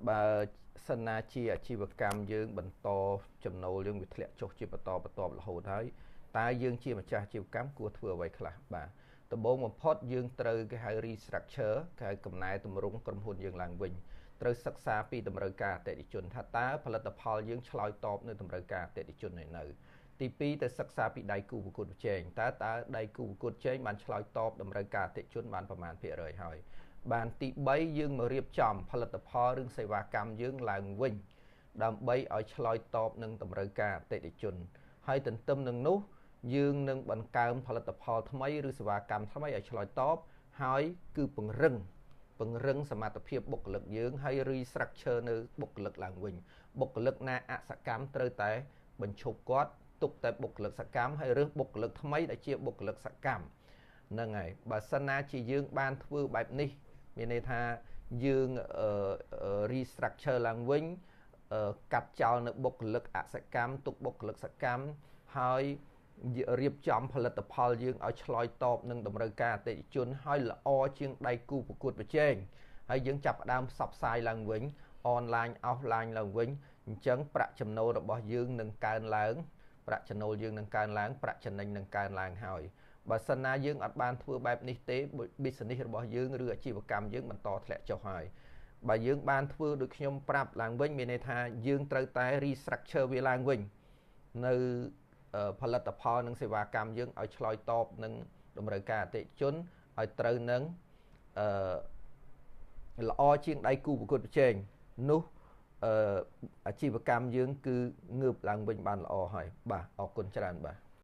បើសិនណាជាអាជីវកម្មយើងបន្តចំណូលយើងវាធ្លាក់ចុះជាបន្តបន្ទាប់រហូតហើយតើយើងជាម្ចាស់អាជីវកម្មគួរធ្វើអ្វីខ្លះបាទដំបូងបំផុតយើងត្រូវគេហៅ restructure គេហៅកំណែទម្រង់ក្រុមហ៊ុនយើងឡើងវិញត្រូវសិក្សាពីតម្រូវការអតិថិជនថាតើផលិតផលយើងឆ្លើយតបនៅតម្រូវការអតិថិជននៅនៅទី2ទៅសិក្សាពីដៃគូប្រកួតប្រជែងតើតើដៃគូប្រកួតប្រជែងបានឆ្លើយតបតម្រូវការអតិថិជនបានប្រមាណភាគរយហើយបានទី3យើងមករៀបចំផលិតផលឬសេវាកម្មយើងឡើងវិញដើម្បីឲ្យឆ្លើយតបនឹងតម្រូវការអតិថិជនហើយទន្ទឹមនឹងនោះយើងនឹងបង្កើនផលិតផលថ្មីឬសេវាកម្មថ្មីឲ្យឆ្លើយតបហើយគឺពង្រឹងពង្រឹងសមត្ថភាពបុគ្គលិកយើងហើយ restructure នៅបុគ្គលិកឡើងវិញបុគ្គលិកណាអសកម្មត្រូវតែបញ្ឈប់គាត់ទុកតែបុគ្គលិកសកម្មហើយរើសបុគ្គលិកថ្មីដែលជាបុគ្គលិកសកម្មហ្នឹងហើយបើសិនណាជាយើងបានធ្វើបែបនេះមានន័យថាយើង restructure ឡើងវិញកាត់ចោលនៅបុគ្គលិកអសកម្មទុកបុគ្គលិកសកម្មហើយរៀបចំផលិតផលយើងឲ្យឆ្លើយតបនឹងតម្រូវការអតិថិជនហើយល្អជាងដៃគូប្រកួតប្រជែងហើយយើងចាប់ផ្ដើមផ្សព្វផ្សាយឡើងវិញអនឡាញអហ្វឡាញឡើងវិញអញ្ចឹងប្រាក់ចំណូលរបស់យើងនឹងកើនឡើងប្រាក់ចំណូលយើងនឹងកើនឡើងប្រាក់ចំណេញនឹងកើនឡើងហើយបើសិនណាយើងអត់បានធ្វើបែបនេះទេ business របស់យើងឬអាជីវកម្មយើងបន្តធ្លាក់ចុះហើយបើយើងបានធ្វើដូចខ្ញុំប្រាប់ឡើងវិញមានន័យថាយើងត្រូវតែ restructure វាឡើងវិញនៅផលិតផលនិងសេវាកម្មយើងឲ្យឆ្លើយតបនឹងតម្រូវការអតិថិជនឲ្យត្រូវនឹងអឺល្អជាងដៃគូប្រកួតប្រជែងនោះអឺអាជីវកម្មយើងគឺងើបឡើងវិញបានល្អហើយបាទអរគុណច្រើនបាទ។